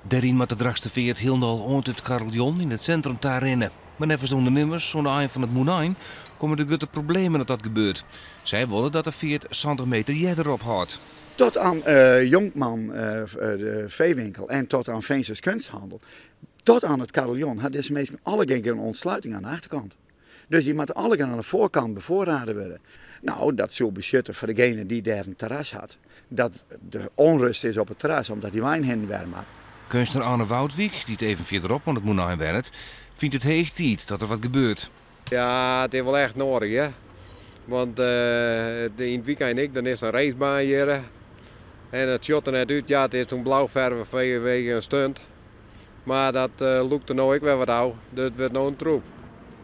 Dêryn moat de Drachtsterfeart hielendal oant it Carillon yn it sintrum ta rinne. Mar neffens de ûndernimmers oan de ein fan it Mûnein komme der grutte problemen as dat gebeurt. Sy wolle dat de feart 70 meter earder ophâldt. Tot aan Jonkman, de veewinkel, en tot aan Veensers Kunsthandel, tot aan het Carillon, ha dizze minsken allegear gjin ûntsluiting aan de achterkant. Dus dy moatte allegear aan de foarkant befoarrade wurde. No, dat soe betsjutte foar degene dy't dêr in terras hat, dat der ûnrust is op it terras omdat dy wein hinne en wer moat. Keunstner Arne Woudwyk, dy't even fierderop oan it Mûnein wennet, fynt it heech tiid dat der wat gebeurt. Ja, it is wol echt noadich, hear. Want yn it wykein ek, dan is der in racebaan hjir. En it sjocht der net út, ja, it is toen blau ferve fanwege in stunt. Mar dat lûkt der no ek wer wat ôf, dus it wurdt no in troep.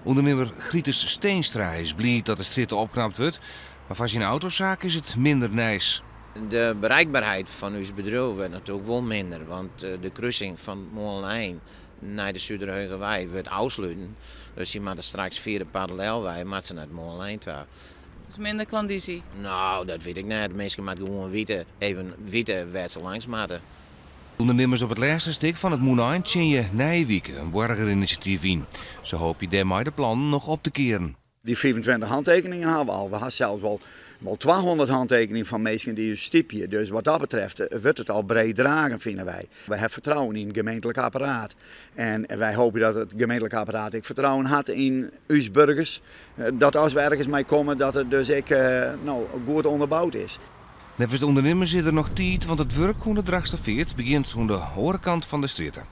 Undernimmer Grietus Steenstra is bliid dat de strjitte opknapt wurdt, mar foar syn autosaak is it minder nijs. De bereikbaarheid fan ús bedriuw wurdt natuerlik wol minder, want de krusing fan it Moleneind nei de Suderheugerwei wurdt ôfsluten. Dus sy moatte straks fia de Parallelwei moatte se nei it Moleneind ta. Dus minder klandizy? Nou, dat wit ik net. Minsken moatte gewoan witte, even witte wêr't se langs moatte. Undernimmers op it lêste stik fan it Mûnein tsjinje nije wike in boargerinisjatyf yn. Se hoopje dêrmei de plannen noch op te kearen. Dy 25 hantekeningen hawwe we al. We ha sels wol wol 200 hantekeningen fan minsken dy't ús stypje. Dus wat dat betreft wurdt it al breed dragen, fine wy. Wy ha fertrouwen yn it gemeentlik apparaat. En wy hoopje dat it gemeentlik apparaat ek fertrouwen hat yn ús burgers. Dat as we ergens mei komme, dat it dus ek no, goed ûnderboud is. Neffens de ûndernimmers is der noch tiid, want it wurk oan de Drachtsterfeart begjint oan de oare kant fan de strjitte.